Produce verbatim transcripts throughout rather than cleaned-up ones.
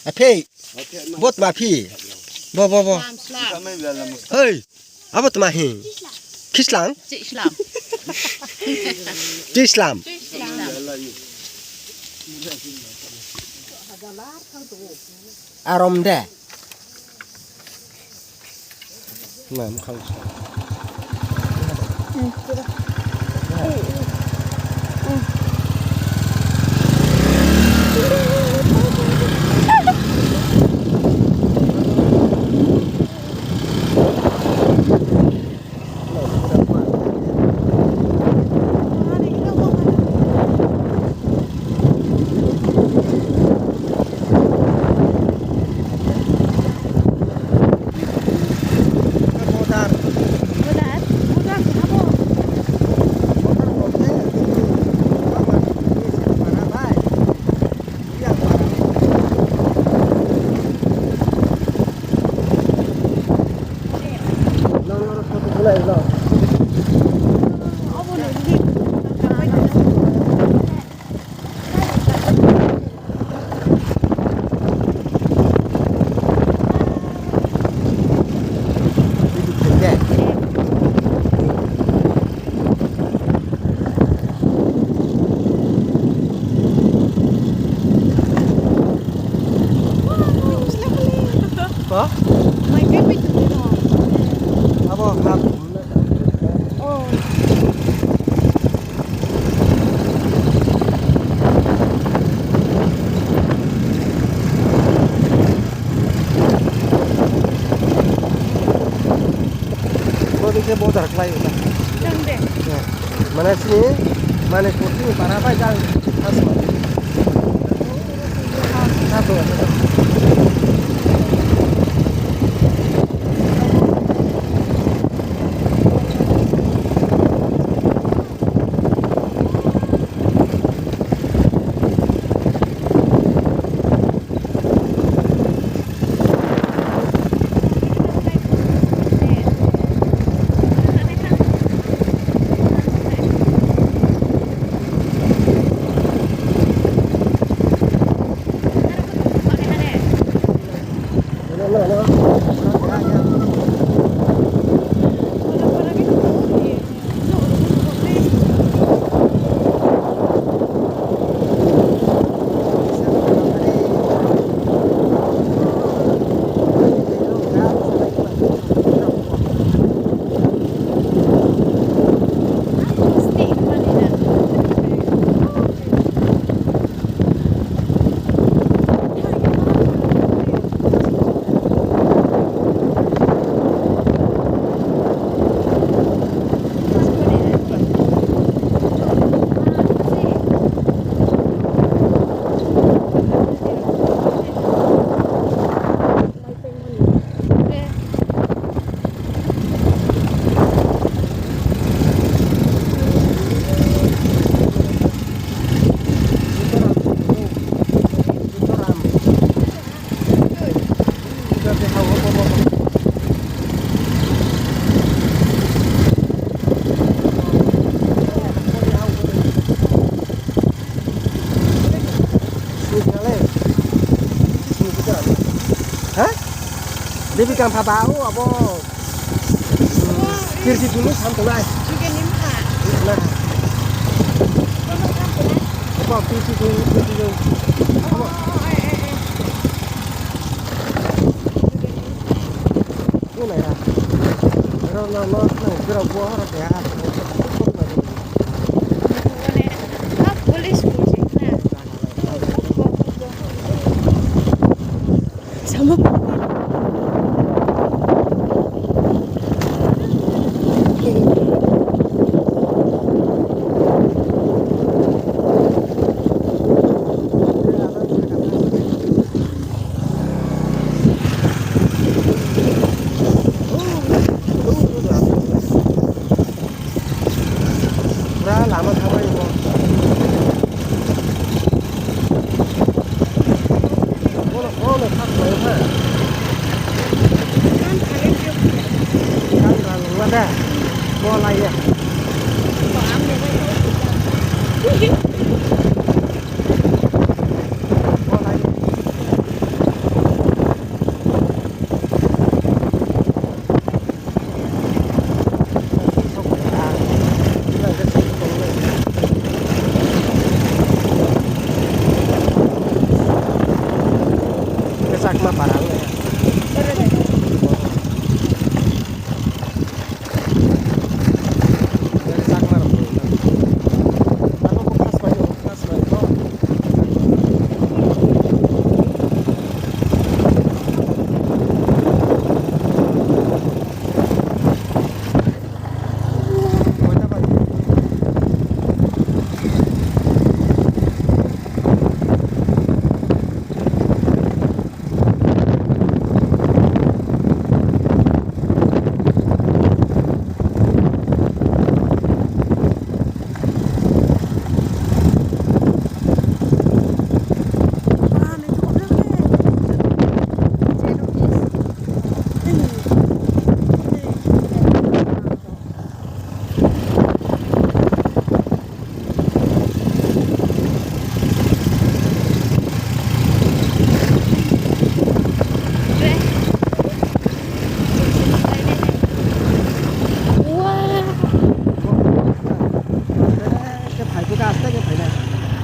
Aphei, bo tma phi. Bo, bo, bo. Hei, abo tma hi. Khislang? Chislam. Chislam. Arom de. Huh? Abo hap. Oh. Bo dikhe border khlai wngkha. Chwng de. Mane sini, mane kurti para bai jang asma. Ha? Devi kang pha ba o abo. Kirti tulu sam tulu ai. Juga nim ha. Na. Kono kam pula. Abo kirti tulu, kirti tulu. Oh, eh, eh, eh. Juga nim ha. Ni na ya. Ro no no no kira bo ha ya. Mane, ah, police police na. Sama. Pura lama thangbai bo. Bono, bono kha khlai kha. Kan rang wngma da. Bo lai ya.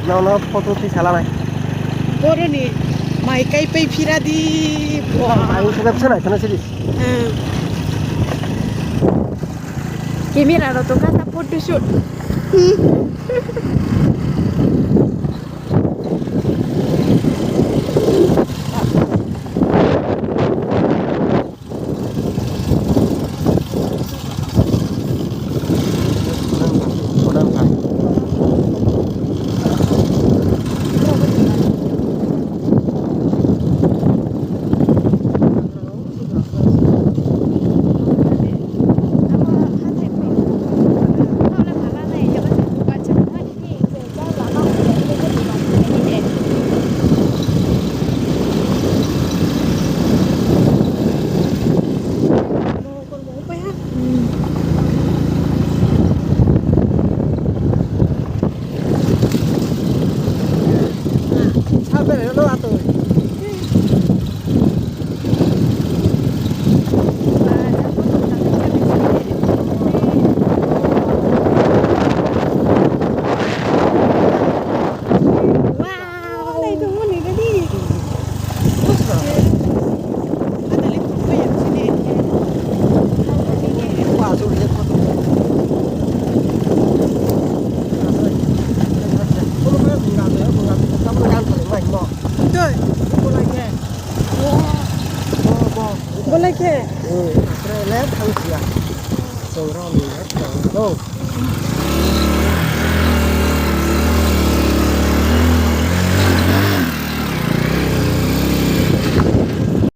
Nono photo twi salanai. Boroni mai kai pai phira di. Wah. Ang sedap sana sana sidi. Hmm. Camera ro to kasa photo shoot. Bolai khe?